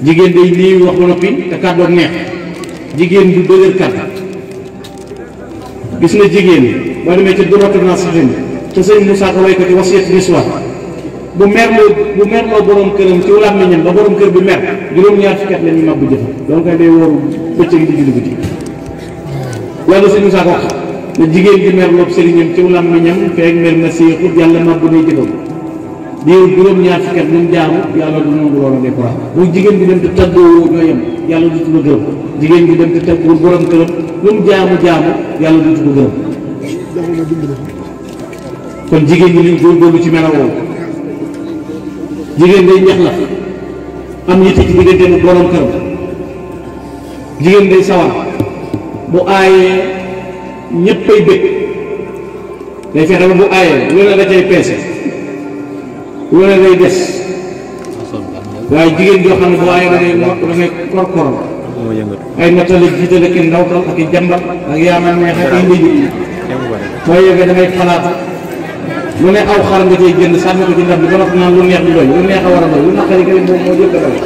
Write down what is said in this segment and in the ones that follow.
jigéen day lii wax ba noppi te kàddoom neex jigéen du dëgër kàddu gis nga jigéen boo demee ca Durratu Naasihin te sëñ Moussa Ka way ko ci wasiyat niswa bu merloo borom këram ci làmmiñam ba borom kër bi mer juróom-ñaar fukki at la ñuy màbbu jëfam donc day wóoru bëccëg di julli guddi loolu sëñ Moussa Ka wax ne jigéen di merloo sëriñam ci làmmiñam feeg mer na séexut yàlla màbbu day jëfam diiru juróom-ñaar fukki at lu mu jaamu yàlla du nangu loola des fois bu jigéen bi dem te tàggoo ñoo yem yàlla du tudd gërëm jigéen bi dem te tàggoo borom këram lu mu jaamu yàlla du tudd gërëm kon jigéen ñi liñ góorgóorlu ci melawoo jigéen day ñax la am yitte ci diggante mu borom këram jigéen day sawar bu aayee ñëppay bëgg day fexe ba bu aayee lu ne da cay peese lu ne day des waaye jigéen joo xam ne bu aayee dafay korkoral ay nattale jiitale ki ndawtal ak i jàmbar ak yaama neex ak ay ndëj boo yeggee da ngay xalaat lu ne aw xar nga cay jënd sànni ko ci ndab bi ba noppi naan lu neex di doy lu neex a war a doy lu naqari kay moom moo jëkk a doy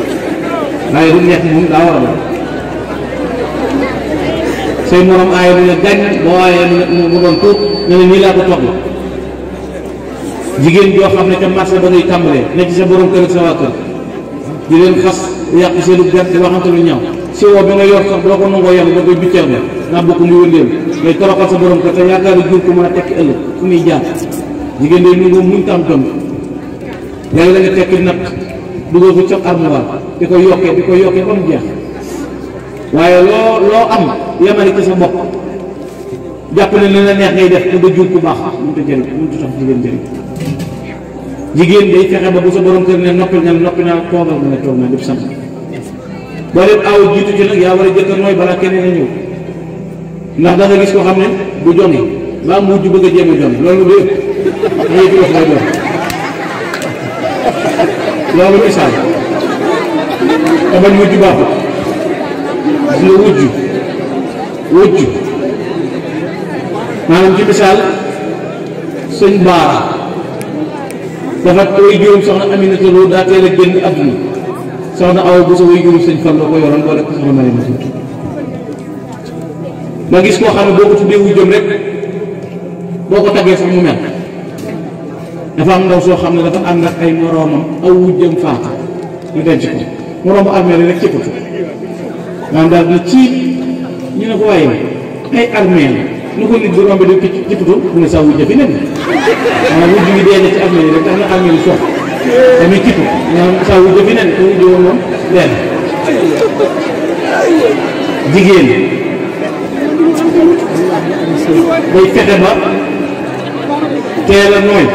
waaye lu neex moom daa war a doy say morom aaye lu ne gàññ boo aayee mu doon tuut ne ne nii laa ko toog jigéen joo xam ne ca marché ba ngay tàmbalee ne ci sa borom kër ak sa waa kër di leen xas yàq seenu gerte di waxante lu ñaaw si woo bi nga yor sax doo ko nangoo yàlla da koy bicceer la nga bokk muy wëndeel ngay toroxal sa borom kër te yaakaar jur ko mën a tekki ëllëg fu muy jaar jigéen day nungoo muñ tam jom léegi la nga tekki nag dugal ko ca armoire di ko yokkee ba mu jeex waaye loo am yemale ci sa bopp jàpp ne li la neex ngay def te da jur ku baax mënut a jëriñ mënut a tax jigéen jëriñ jigéen day fexe ba bu sa borom kër ne noppi naa toogal nga ne toog naa def sant boo dem aw jiitu ci nag yaa war a jëkk nooy balaa kenn na ñëw ndax da nga gis ko xam ne bu jongi ba mujj bëgg a jéem a jongi loolu du yëpp ñuy di wax lay doon loolu misaal te bañ mujj baaxut gis nga wujj maanaam ci misaal sëñ Baara dafa koy juróom soxna Aminata Lo daa teel a génn àdduna soxna Awa bu sa way juróom sëñ Fall ko yoroon boo rek soxna Mariama tuuti nga gis koo xam ne boo ko tuddee wujjam rek boo ko taggee sax mu mel dafa am ndaw soo xam ne dafa ànd ak ay moroomam aw wujjam faata ñu denc ko moroomu armée rek ci ko maanaam daal di ci ñu ne ko waaye ay armée nu ko nit bu rombe di ci putu mu ne sa wujja fi nekk maanaam wujj gi dee na ci armée rek tax na armée yi sox tamit ci putu maanaam sa wujja fi nekk te wujj woon moom dee na jigéen day fexe ba teel a nooy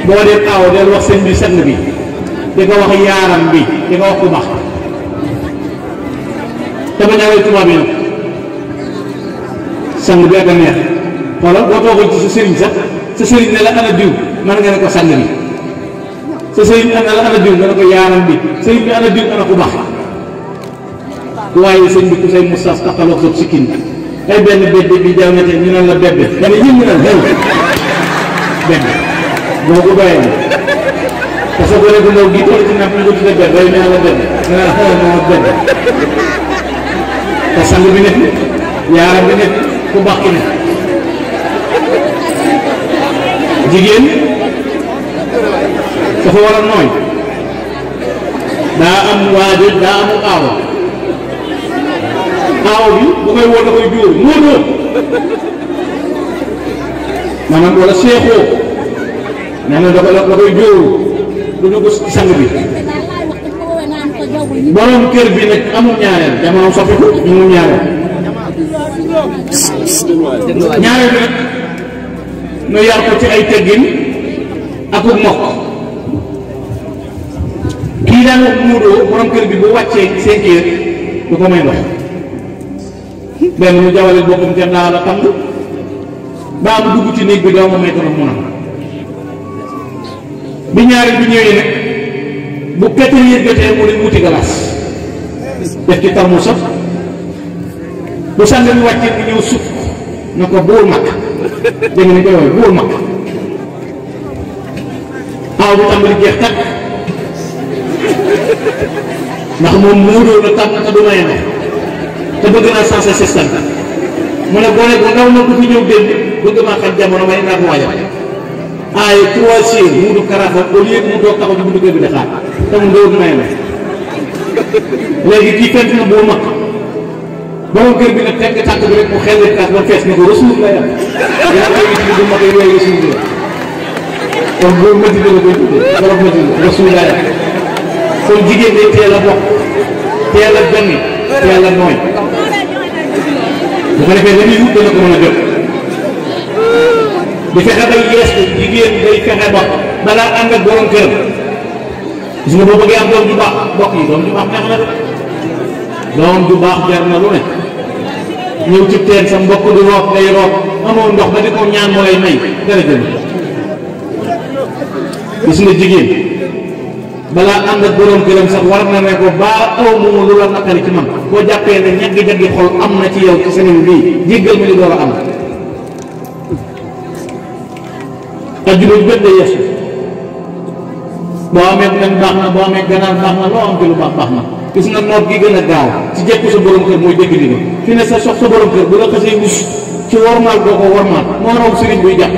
boo dee aaw del wax sëñ bi sang bi di ko wax yaaram bi di ko wax ku baax te bañ a way tubaab yi nag sang bi ak a neex xoolal boo toogee ci sa sëriñ sax sa sëriñ ne la ana diw mën nga ne ko sang bi sa sëriñ ne la ana diw nga ne ko yaaram bi sëriñ bi ana diw ana ku baax waaye sëñ bi ku say mustaas taqaloog sa sikkin ay benn bébé bi jaaw na te ñu naan la bébé nga ne yëngu na xew bébé boo ko doyee parce que boo nekk ndaw gi toll ci napp ñu ko tuddee bébé day ñaan la bébé nga naan xew na ma bébé te sang bi nekk yaaram bi nekk ku baax ki nekk jigéen dafa war a nooy daa am waajur daa amu aawa aaw bi bu koy woo da koy jóor móodoo maanaam wala seexoo nee na da koy jóoru du dugg ci sang bi borom kër bi nag amul ñaareel jamono soppiku amul ñaareel ñaareel bi nag nu yar ko ci ay teggin ak mokk kii daan wax móodoo borom kër bi bu wàccee 5 heures du ko may ndox benn mu jawale boppam ca ndaa la tàng baa mu dugg ci néeg bi doo ma may ko nag mu naan bi ñaari bi ñëwee nag bu pétri yëg jotee mu dem wuti galaas def ci tarmu sax bu sàng bi wàccee bi ñëw sukk na ko buur mag dégg nañ koy wooy buur mag aaw bu tàmbali jeex takk ndax moom moo doon la tàmm te du may ne te bëgg naa sensé système mu ne gone bu ndaw na bu fi ñëw démb bëgg maa xam jamono may naa ko waajal ay 3 jours mu du karafa au lieu mu toog taxaw ci buntu kër bi di xaar te mu ndóor may ne léegi kii fent na boo mag borom kër bi nag tekk tànk bi rek mu xel kaas ba fees ne ko rasuul lay am yaa koy gis bu mag yooyu rasuul la kon boo métti la koy tuddee borom métti la rasuul lay am kon jigéen day teel a bokk teel a jonni teel a nooy bu ko defee la ñuy wut dana ko mën a jot di fexe bay yees jigéen day fexe ba balaa ànd ak borom këram gis nga boo bëggee am doom ju baax bokk yi doom ju baax neex na de doom ju baax jar na lu ne ñëw ci teen sa mbokk di root ngay root amoo ndox ba di ko ñaan moo lay may dara jël gis nga jigéen balaa ànd ak borom këram sax war na ne ko baa aw moomu lu la naqari ci man boo jàppee ne ñaggi-jaggi xol am na ci yow ci semaine bii jéggal ma li door a am ajjuma ju bët day yeesu boo amee nen baax na boo amee ganaar baax na loo am ci lu baax baax na gis nga noot gi gën a gaaw ci jekku sa borom kër mooy dégg dina fi ne sa sox sa borom kër bu la xasee wus ci wormaal boo ko wormaal moo raw sëriñ buy jàpp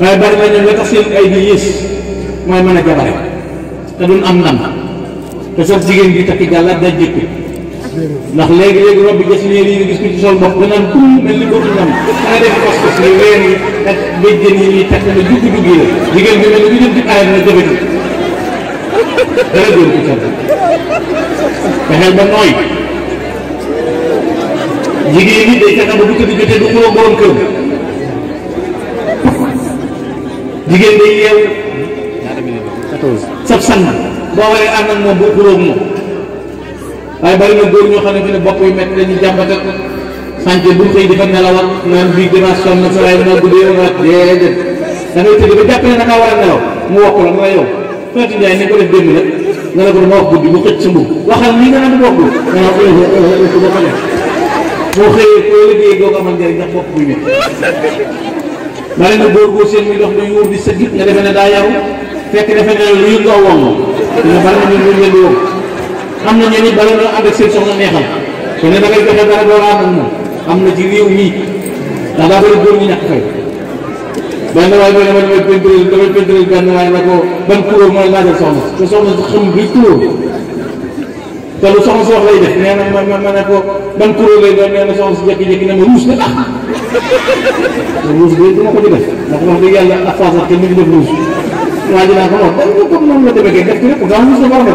waaye bari na ñoom la tax seen ay di yées mooy mën a jabare te duñ am ndam te sax jigéen gi takki gàllaat day jékki ndax léegi-léegi rob bi ges néer yi nga gis ko ci sol bopp danaan kum mel ni boobu ndam danga def kos-kos li ween yi ak béjjën yi takk na jugg-jugg yi la jigéen bi mel ni bu jëm ci aay na jëfati dara doon ko cat fexeel ba nooy jigéen ñi day fexe ba bu tëdd jotee du xuloo borom kër jigéen day yeew sab sang boo waree ànd ak moom bu xuloo moom waaye bari na góor ñoo xam ne fi ne bopp yu métti dañuy jàmbate sànce bu xëy di fa nelawal naan bii dimanche sonn na sa waaye moo guddee woon ak déedéet da ngay tëdd ba jàpp ne da ngaa war a nelaw mu wokk la nga yow Fatou Ndiaye ni ko def démb nag nga ne ko dama wax guddi mu xëcc sa mbub waxal lii nga naan bokkul nga naan ko ba ko def boo xëyee koo liggéey doo ko amal njëriñ ndax bopp buy métti bari na góor góor seen muy dox da yuur di sëgg nga defee ne daa yaru fekk defe ne lu yëg nga woŋ nga bari na ñun ñu leen di wóor am na ñenn ñi bari na ànd ak seen soxna neexal te ne da ngay joxe dara doo ànd ak moom am na ci réew mii ndax daa bëri góor ñu ñàkk fay benn waaye boo damay pentril benn waaye na ko ban couleur mooy laajal soxna te soxna si xam bi couleur te lu soxna si wax lay def nee na ma ne ko ban couleur lay doon nee na soxna si jékki-jékki ne ma ruus na ah ruus bi du ma ko di def ndax wax dëgg yàlla ak faasal kenn mi ngi def ruus waa ji naa ko wax dañ ko comme noonu la demee kay def ci rek gaa ruus na war na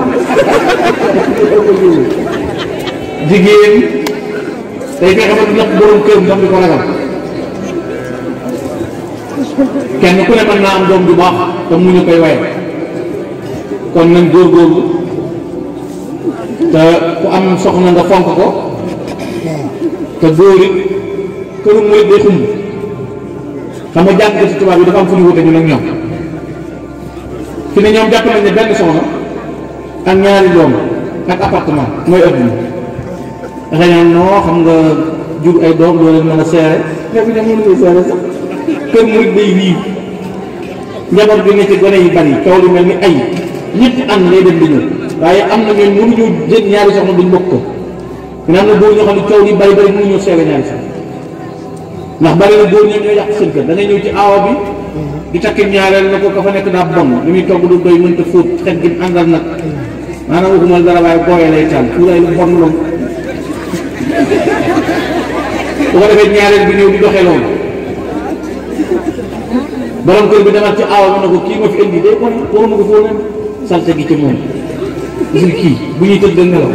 jigéen day fexe ba natt borom kër ndax di ko ragal kenn ku ne mën naa am doom ju baax te mu ñu koy waye kon nañ góorgóorlu te ku am soxna nga fonk ko te góor it këru mooy day xumb xam nga jàng ci tubaab yi dafa am fu ñu wute ñu nag ñoom fi ne ñoom jàpp nañ ne benn soxna ak ñaari doom ak appartement mooy adduna dafa ñaan noo xam nga jur ay doom doo leen mën a seere fekk ñoom mënu koy seere sax kër murid day riiw njaboot bi ne ci gone yi bari coow lu mel ni ay ñetti ànd lay dem di ñëw waaye am na ñoom mënuñu jël ñaari soxna duñ bokk ko dina am na góor ñoo xam ne coow li bari bari mënuñu seere ñaari soxna ndax bari na góor ñoom ñoo yàq seen kër da ngay ñëw ci aawa bi di takki ñaareel na ko ka fa nekk daa bon li muy togg du doy mënta fóot xet gi àndal nag maanaam waxuma dara waaye booyee lay tànn fu lay lu bon loolu bu ko defee ñaareel bi ñëw di doxee loolu borom kër bi demaat ci aawa bi ne ko kii ma fi indi day bon waruma ko foo nen salte gi ci moom gis nga kii bu ñuy tëdd nelaw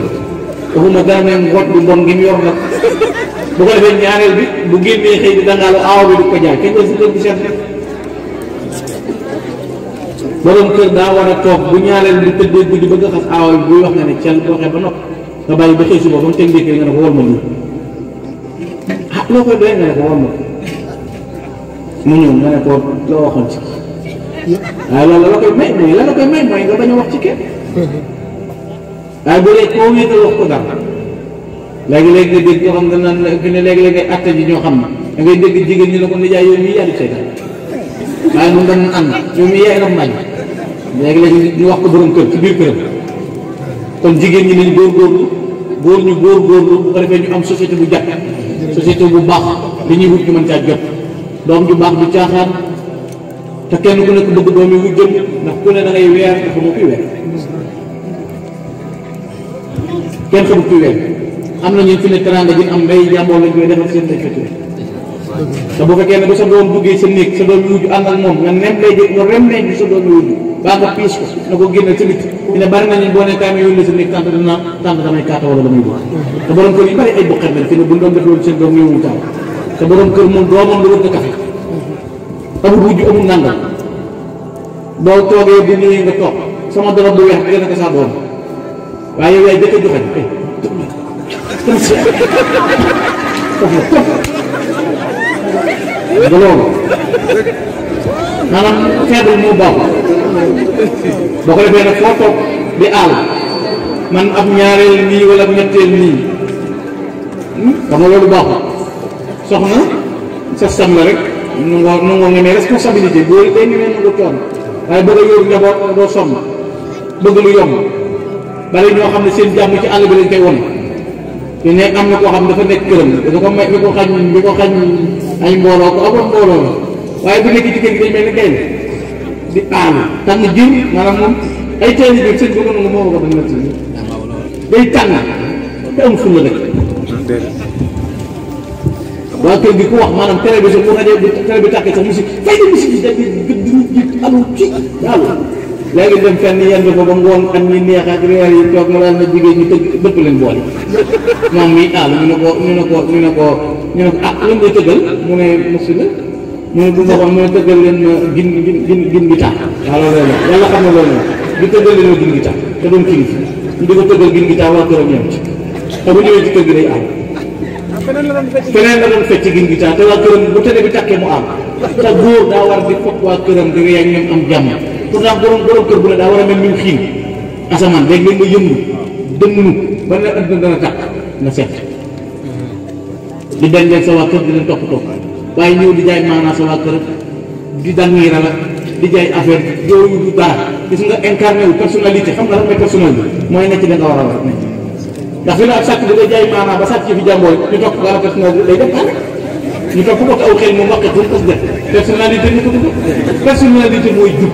waxuma dara ne ngoot bu bon gi mu yor nag bu ko defee ñaareel bi bu génnee xëy di dangaalu aawa bi du ko jaay kenn si kër bi seet rek borom kër daa war a toog bu ñaareel bi tëddee guddi bëgg a xas aawa bi buy wax nga ne cel doxee ba nopp nga bàyyi ba xëy suba ba mu teg ndékkee nga ne ko war ma lii ah loo koy doyee nga ne ko war ma mu ñëw nga ne ko loo waxoon ci waaye loolu la koy may mooy la koy may mooy nga bañ a wax ci kenn waaye bu dee koo wéetal wax ko dara léegi-léegi nga dégg ñoo xam nga naan fi ne léegi-léegi ngay atte ji ñoo xam ne da ngay dégg jigéen ñi la ko nijaay yow mii yàlla seytaan waaye ñun dañu ànd yow mii yaay na mbañ léegi-léegi ñu wax ko borom kër ci biir këram kon jigéen ñi nañu góorgóorlu góor ñu góorgóorlu bu ko defee ñu am société bu jàpp société bu baax li ñuy wut ñu mën caa jot doom ju baax du caaxaan te kenn ku nekk bëgg doom yi wujjëm ndax ku ne da ngay weer dafa moo kuy weer kenn xamul kuy weer am na ñu fi ne teranga ji am mbay jàmboo lañ koy defal seen day fekk te bu fekkee ne bu sa doom duggee sa néeg sa doom yi wujj ànd ak moom nga nem lay nga rem lay bi sa doom yi wujj baa nga piis ko na ko génnal sa nit dina bari nañu boo ne kaay ma yónnee sa néeg tànt dina tànt damay kaata wala damay dugg te borom kër yi bari ay buqet lañ fi ne buñ doon def loolu seen doom yi wutal te borom kër moom doomam la wër nga kafe amul wujj amul nangam boo toogee bu ñëwee nga toog sama dorob bu weex bi gën a ko saa doom waaye yow yaay jëkk a joxañ nga loolu maanaam faible moo baaxul boo ko defee nag foo toog di aal man ab ñaareel nii wala ñetteel nii xam nga loolu baaxul soxna sa sam la rek nu ngoo ngemee responsabilité boo day ngemee nangu coon waaye bëgg a yor njaboot doo sonn bëgg lu yomb bari ñoo xam ne seen jàmm ci àll bi lañ koy won te ne am na koo xam dafa nekk këram da ko may bi ko xañ ay mbooloo ko amoon mbooloo la waaye bu nekk ci kër gi dañ mel ni gaynde di aal tànn jër maanaam moom ay teeni biir sëñ bëgg na moo ko ba nag day tànn te am fulla rek waa kër gi ku wax maanaam télé bi sax bu rajo bi télé bi tàkkee sax musique fay de musique yi dañ di gëdd alu ci daal léegi dem fenn yenn ko ba ngoon am ñi neex ak reer yi toog ma daal na jigéen ñi tëgg dëpp leen boole moom mi àll ñu ne ko ah lan lay tëggal mu ne mosi la mu ne bu ma waxoon mu ne tëggal leen ma gin gi tax waaw loolu la yàlla xam na loolu la di tëggal leen ma gin gi tax te doon kilif ñu di ko tëggal gin gi tax waa këram ñoom ci te bu ñëwee ci kër gi day àll feneen la doon fecc gin gi tax te waa këram bu télé bi takkee mu àll te góor daa war di foog waa këram di reeg ñoom am jàmm pourtant borom kër bu ne daa war a mel ni xiin asamaan léeg-léeg nga yëngu dënnu ba ne adduna dana tàkk nga seet di dañ leen sa waa kër di leen topp waaye ñëw di jaay maanaa sa waa kër di dangiira la di jaay affaire yooyu du dara gis nga incarné wu personnalité xam nga lan mooy personnalité mooy nekk da nga war a war nekk ndax fi na ab sàcc da ngay jaay maanaa ba sàcc fi jàmbooy ñu topp wala personnalité day def ànd ñu topp ko te aw xel moom waxee pour ko def personnalité ñu ko dugg personnalité mooy jub